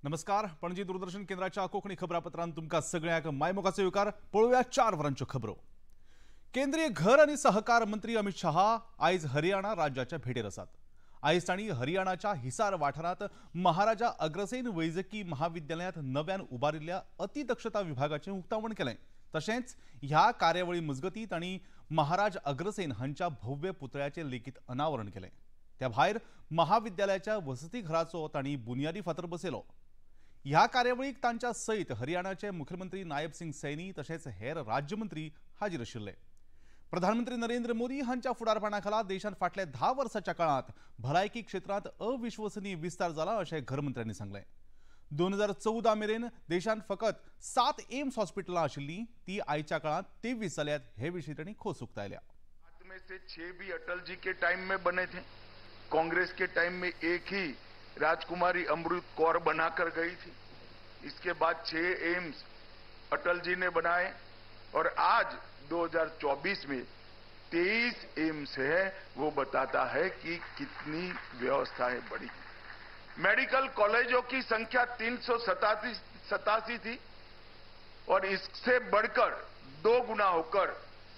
नमस्कार, पणजी दूरदर्शन केंद्राच्या कोंकणी खबरापत्रांत तुमकां सगळ्यांक मायमोगाचो येवकार. पळोवया 4 वरांच्यो खबरो. केंद्रीय घर आनी सहकार मंत्री अमित शहा आयज हरियाणा राज्याच्या भेटेर आसात. आयज तांणी हरियाणाच्या हिसार वाठारांत महाराजा अग्रसेन वैजकी महाविद्यालयांत नव्यान उबारिल्ल्या अतिदक्षता विभागाचें उक्तावण केलें. तशेंच ह्या कार्यावळी मजगतीं तांणी महाराज अग्रसेन हांच्या भव्य पुतळ्याचें लेगीत अनावरण केलें. त्या भायर महाविद्यालयाच्या वसतीघराचो तांणी बुनियादी फातर बसयलो. ह्या कार्यावळीक तांच्या सयत हरियाणाचे मुख्यमंत्री नायब सिंग सैनी तशेंच हेर राज्यमंत्री हाजीर आशिल्ले. प्रधानमंत्री नरेंद्र मोदी हांच्या फुडारपणा खाला देशांत फाटल्या 10 वर्सांच्या काळांत भलायकी क्षेत्रांत अविश्वसनीय विस्तार जाला अशें घरमंत्र्यांनी सांगलें. 2014 मेरेन देशांत फकत 7 एम्स हॉस्पिटलां आशिल्लीं, ती आयच्या काळांत 23 जाल्यात हे विशीं तांणी खोस उक्तायल्या. में से 6 भी अटल जी के टाइम में बने थे. कांग्रेस के टाइम में एक ही राजकुमारी अमृत कौर बनाकर गई थी. इसके बाद 6 एम्स अटल जी ने बनाए और आज 2024 में 23 एम्स है. वो बताता है कि कितनी व्यवस्थाएं बढ़ी. मेडिकल कॉलेजों की संख्या 387 थी और इससे बढ़कर 2 गुना होकर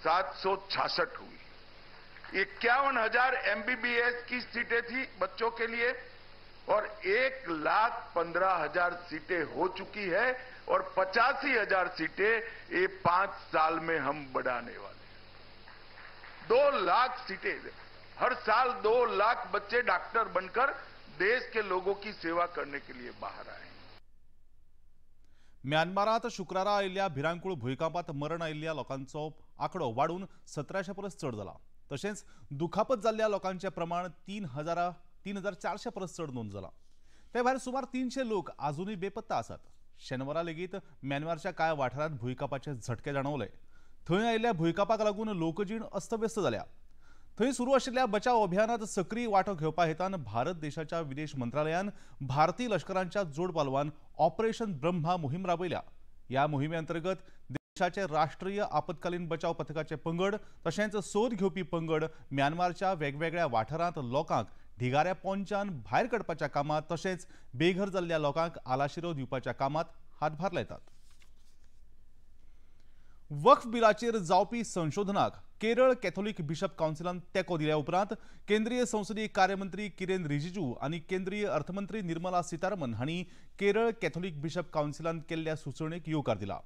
766 हुई. 51,000 एमबीबीएस की सीटें थी बच्चों के लिए और 1,15,000 सीटें हो चुकी है और 85,000 सीटें ये 5 साल में हम बढ़ाने वाले हैं. 2 लाख सीटें हर साल, 2 लाख बच्चे डॉक्टर बनकर देश के लोगों की सेवा करने के लिए बाहर आए. म्यानमारात शुक्रारा आयिल्ल्या भिरांकूळ भुंयकांपात मरण आयिल्ल्या लोकांचो आंकडो वाडून 1700 परस चड जाला. तशेंच दुखापत जाल्ल्या लोकांचें प्रमाण 3,400 परस चड नोंद जाला. ते भायर सुमार 300 लोक आजुनूय बेपत्ता आसात. शेनवारा लेगीत म्यानमारच्या कांय वाठारांत भुंयकांपाचे झटके जाणवले. थंय आयिल्ल्या भुंयकांपाक लागून लोकजीण अस्तव्यस्त जाल्या. थंय सुरू आशिल्ल्या बचाव अभियानात सक्रीय वांटो घेवपा हेतान भारत देशाच्या विदेश मंत्रालयान भारतीय लश्करांच्या जोडपालवान ऑपरेशन ब्रह्मा मोहीम राबयल्या. ह्या मोहिमे अंतर्गत देशाचे राष्ट्रीय आपत्कालीन बचाव पथकाचे पंगड तशेंच सोद घेवपी पंगड म्यानमारच्या वेगवेगळ्या वाठारांत लोकांक ढिगाऱ्या पोंच्यान भायर काडपाच्या कामांत तशेंच बेघर जाल्ल्या लोकांक आलाशिरो दिवपाच्या कामांत हातभार लायतात. वक्फ बिलाचेर जावपी संशोधनाक केरळ कॅथोलिक बिशप कावन्सिलान तेंको दिल्या उपरांत केंद्रीय संसदीय कार्यमंत्री किरेन रिजिजू आनी केंद्रीय अर्थमंत्री निर्मला सीतारमन हांणी केरळ कॅथोलिक बिशप कावन्सिलान केल्ल्या सुचोवणेक येवकार दिला.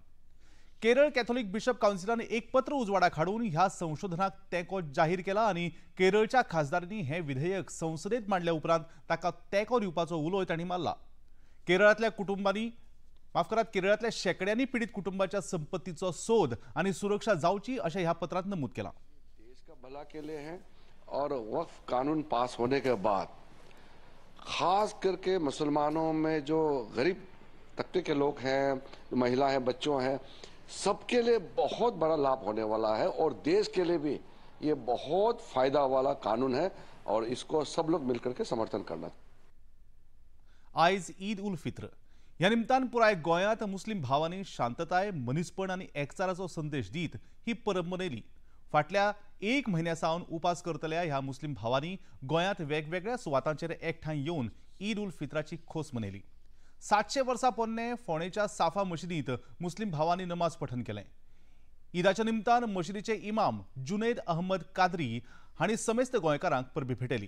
केरळ कॅथोलिक बिशप कावन्सिलान एक पत्र उजवाडाक हाडून ह्या संशोधनाक तेंको जाहीर केला आनी केरळच्या खासदारांनी हें विधेयक संसदेत मांडल्या उपरांत ताका तेंको दिवपाचो उलोय तांणी मारला. केरळांतल्या कुटुंबांनी माफ करात, केरळांतल्या शेकड्यांनी पीडित कुटुंबाच्या संपत्तीचो सोद आनी सुरक्षा जावची अशें ह्या पत्रांत नमूद केलां. देश का भला के लिए है और वक्फ कानून पास होने के बाद खास करके मुसलमानों में जो गरीब तबके के लोग हैं, महिला हैं, बच्चों हैं, सबके लिए बहुत बड़ा लाभ होने वाला है और देश के लिए भी ये बहुत फायदा वाला कानून है और इसको सब लोग मिलकर के समर्थन करना. आयज ईद उल फित्र ह्या निमतान पुराय गोंयांत मुस्लिम भावांनी शांतताय, मनीसपण आनी एकचाराचो संदेश दीत ही परब मनयली. फाटल्या 1 म्हयन्या सावन उपास करतल्या ह्या मुस्लिम भावांनी गोंयांत वेगवेगळ्या सुवातांचेर एकठांय येवन ईद उल फित्राची खोस मनयली. 700 वर्सां पोन्ने फोंडेच्या साफा मशिदींत मुस्लिम भावांनी नमाज पठण केलें. ईदाच्या निमतान मशिदीचे इमाम जुनेद अहमद कादरी हांणी समेस्त गोंयकारांक परबी भेटयली.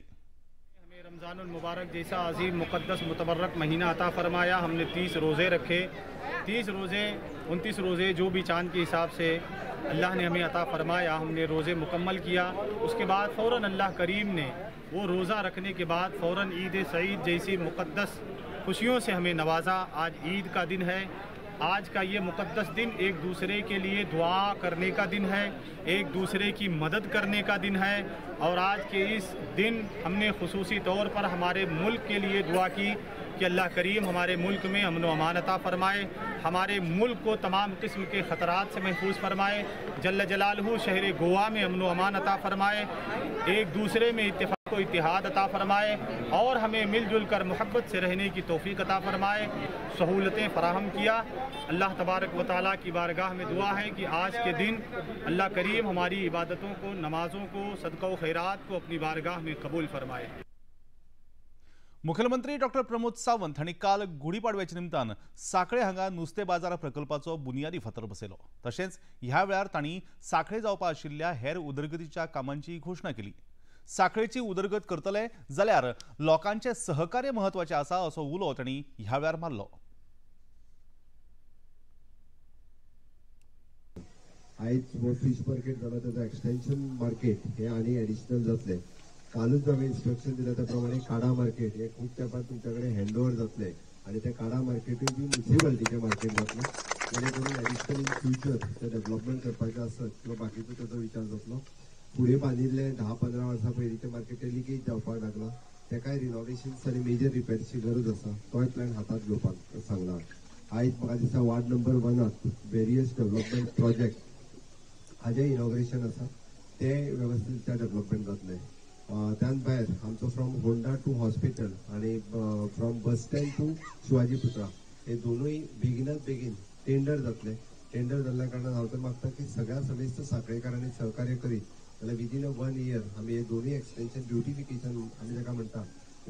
हमें रमज़ानुल मुबारक जैसा अजीम मुक़द्दस मुतबर्रक महीना अता फरमाया. हमने 30 रोज़े रखे, 30 रोज़े 29 रोज़े जो भी चांद के हिसाब से अल्लाह ने हमें अता फरमाया, हमने रोज़े मुकम्मल किया. उसके बाद फ़ौरन अल्लाह करीम ने वो रोज़ा रखने के बाद फ़ौरन ईद सईद जैसी मुक़द्दस खुशियों से हमें नवाजा. आज ईद का दिन है. आज का ये मुक़द्दस दिन एक दूसरे के लिए दुआ करने का दिन है, एक दूसरे की मदद करने का दिन है. और आज के इस दिन हमने खुसूसी तौर पर हमारे मुल्क के लिए दुआ की कि अल्लाह करीम हमारे मुल्क में अमन व अमान अता फ़रमाए, हमारे मुल्क को तमाम किस्म के ख़तरात से महफूज फ़रमाए, जल्ल जलालहू शहर गोवा में अमन व अमान अता फ़रमाए, एक दूसरे में इत्तिफ़ाक़ को इत्तिहाद अता फ़रमाए और हमें मिलजुल कर मोहब्बत से रहने की तौफ़ीक़ अता फ़रमाए, सहूलतें फ़राहम किया। अल्लाह तबारक व तआला की बारगाह में दुआ है कि आज के दिन अल्लाह करीम हमारी इबादतों को, नमाज़ों को, सदक़ा व खैरात को अपनी बारगाह में कबूल फ़रमाए। मुख्यमंत्री डॉक्टर प्रमोद सावंत हांणी काल गुढीपाडव्याच्या निमतान सांखळे हांगा नुस्तें बाजार प्रकल्पाचो बुनियादी फातर बसयलो। तशेंच ह्या वेळार तांणी सांखळे जावपा आशिल्ल्या हेर उदरगतीच्या कामांची घोशणा केली। सांखळेची उदरगत करतले जाल्यार लोकांचे सहकार्य म्हत्वाचें आसा असो उलो तांणी ह्या वेळार मारलो। आयज हो फिश मार्केट जाला ताचो एक्सटेन्शन मार्केट हे आनी एडिशनल जातलें। कालूच हांवें इन्स्ट्रक्शन दिला त्या प्रमाणे काडा मार्केट हे खूब तेंपार तुमच्या कडेन हँड ओवर जातलें आनी ते काडा मार्केटूय बी मुन्सिपालिटीचें मार्केट जातलें, जेणे करून एडिशनल इन फ्युचर ते डेव्हलपमेंट करपाचें आसत किंवा बाकीचो ताचो विचार जातलो। फुडें बांदिल्लें 10-15 वर्सां पयलींचें मार्केट तें लिकेज जावपाक लागलां, तेकाय रिनोवेशन्स आनी मेजर रिपेर्सची गरज आसा, तोय प्लॅन हातांत घेवपाक सांगला। आयज म्हाका दिसता ward number 1 various development project हाजें इनॉग्रेशन आसा, तें वेवस्थीत त्या डेव्हलपमेंट जातलें। त्यान भायर आमचो फ्रॉम होंडा टू हॉस्पिटल आनी from bus stand to Shivaji Putla हे दोनूय बेगिनात बेगीन टेंडर जातले। टेंडर जाल्ल्या कारणान हांव तर मागता की सगळ्या समेस्त सांखळेकारांनी सहकार्य करीत जाल्यार विदीन अ 1 इयर आमी हे दोनूय एक्सटेन्शन ब्युटिफिकेशन आमी ताका म्हणटा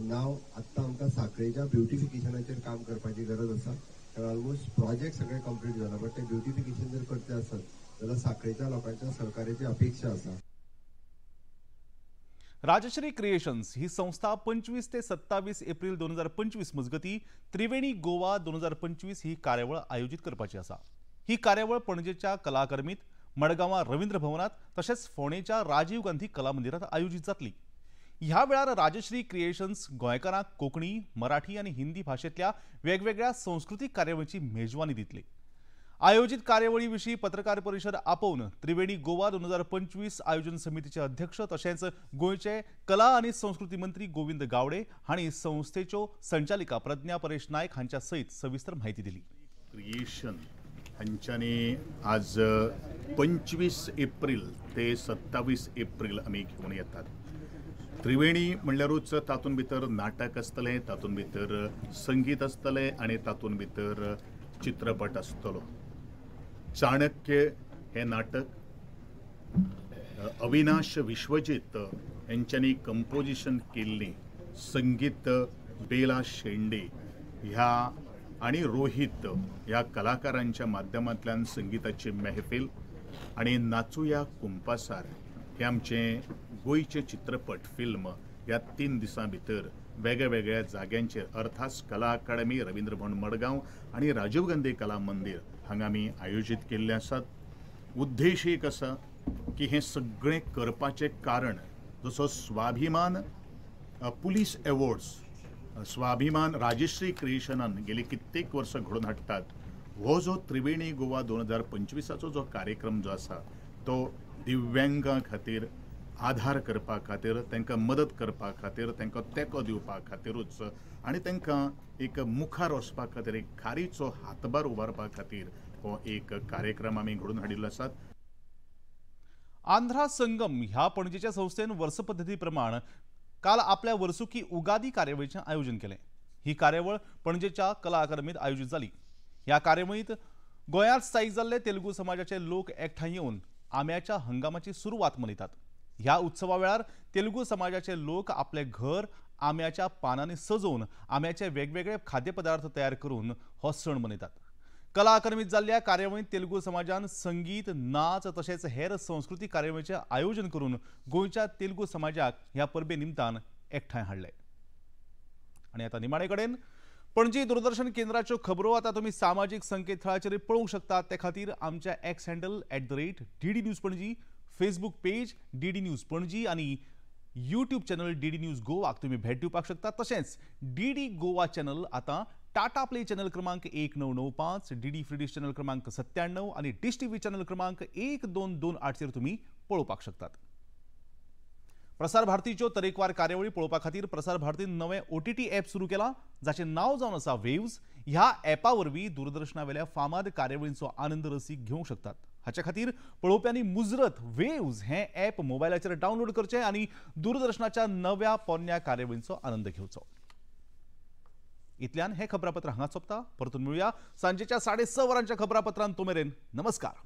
नाव आत्तां आमकां सांखळेच्या ब्युटिफिकेशनाचेर काम करपाची गरज आसा, कारण ऑलमोस्ट प्रोजेक्ट सगळे कंप्लीट जाला, बट ते ब्युटिफिकेशन जर करचे आसत जाल्यार सांखळेच्या लोकांच्या सहकार्याची अपेक्षा आसा। राजश्री क्रिएशन्स ही संस्था 25 ते 27 एप्रिल 2025 मजगती त्रिवेणी गोवा 2025 ही कार्यावळ आयोजित करपाची आसा। ही कार्यावळ पणजेच्या कला अकादमीत, मडगांवां रवींद्र भवनात तशेंच फोंडेच्या राजीव गांधी कला मंदिरात आयोजित जातली। ह्या वेळार राजश्री क्रिएशन्स गोंयकारांक कोंकणी, मराठी आनी हिंदी भाशेंतल्या वेगवेगळ्या संस्कृतीक कार्यावळीची मेजवानी दितली। आयोजित कार्यावळी विशीं पत्रकार परिशद आपोवन त्रिवेणी गोवा 2025 आयोजन समितीचे अध्यक्ष तशेंच गोंयचे कला आनी संस्कृती मंत्री गोविंद गावडे हांणी संस्थेच्यो संचालिका प्रज्ञा परेश नायक हांच्या सयत सविस्तर म्हायती दिली। क्रिएशन हांच्यांनी आज 25 एप्रिल ते 27 एप्रिल आमी घेवन येतात। त्रिवेणी म्हणल्यारूच तातूंत भितर नाटक आसतलें, तातूंत भितर संगीत आसतलें आनी तातूंत भितर चित्रपट आसतलो। चाणक्य हें नाटक अविनाश विश्वजीत हेंच्यांनी कंपोजिशन केल्लें, संगीत बेला शेंडे ह्या आनी रोहित ह्या कलाकारांच्या माध्यमांतल्यान संगीताची महफील आनी नाचुया कुंपासार हे आमचें गोंयचें चित्रपट फिल्म ह्या 3 दिसां भितर वेगळ्या जाग्यांचेर अर्थात कला अकादमी, रवींद्र भवन मडगांव आनी राजीव गांधी कला मंदिर हांगा आमी आयोजीत केल्ले आसात। उद्देश एक आसा की हें सगळें करपाचें कारण जसो स्वाभिमान पुलीस एवॉर्ड्स स्वाभिमान राजश्री क्रिएशनान गेली कित्येक वर्सां घडोवन हाडटात, हो जो त्रिवेणी गोवा 2025 जो कार्यक्रम जो आसा तो दिव्यांगां खातीर आधार करपा खातीर, तांकां मदत करपा खातीर, तांकां तेंको दिवपा खातीरूच आनी तांकां एक मुखार वचपा खातीर एक खारीचो हातभार उबारपा खातीर हो एक कार्यक्रम आमी घडोवन हाडिल्लो आसात। आंध्रा संगम ह्या पणजेच्या संस्थेन वर्सपद्दती प्रमाण काल आपल्या वर्सुकी उगादी कार्यावळीचें आयोजन केलें। ही कार्यावळ पणजेच्या कला अकादमीत आयोजीत जाली। ह्या कार्यावळींत गोंयांत स्थायीक जाल्ले तेलुगू समाजाचे लोक एकठांय येवन आम्याच्या हंगामाची सुरवात मनयतात। ह्या उत्सवा वेळार तेलुगू समाजाचे लोक आपले घर आम्याच्या पानांनी सजोवन आम्याचे वेगवेगळे खाद्यपदार्थ तयार करून हो सण मनयतात। कला अकादमीत जाल्ल्या कार्यावळींत तेलुगू समाजान संगीत, नाच तशेंच हेर संस्कृतीक कार्यावळीचें आयोजन करून गोंयच्या तेलुगू समाजाक ह्या परबे निमतान एकठांय हाडले। आनी आतां निमाणे कडेन पणजी दूरदर्शन केंद्राच्यो खबरो आतां तुमी सामाजीक संकेतथळाचेर पळोवंक शकतात। ते खातीर आमच्या X handle @DD News Panaji, Facebook page DD News Panaji आनी यूट्यूब चॅनल DD news गोवाक तुमी भेट दिवपाक शकता। तशेंच DD Goa channel आतां टाटा प्ले चॅनल क्रमांक 1995, DD free dish channel क्रमांक 97 आनी डिश टीव्ही चॅनल क्रमांक 1228 तुमी पळोवपाक शकतात। प्रसार भारतीच्यो तरेकवार कार्यावळी पळोवपा खातीर प्रसार भारतीन नवें OTT app सुरू केलां, जाचें नांव जावन आसा वेव्ज। ह्या ॲपा वरवीं दूरदर्शनावेल्या फामाद कार्यावळींचो आनंद रसीक घेवंक शकतात। हाचे खातीर पळोवप्यांनी मुजरत वेव्ज हें ॲप मोबायलाचेर डावनलोड करचें आनी दूरदर्शनाच्या नव्या पोरण्या कार्यावळींचो आनंद घेवचो। इतल्यान हें खबरापत्र हांगा सोंपता। परतून मेळुया सांजेच्या 6:30 वरांच्या खबरापत्रांत। तो मेरेन नमस्कार।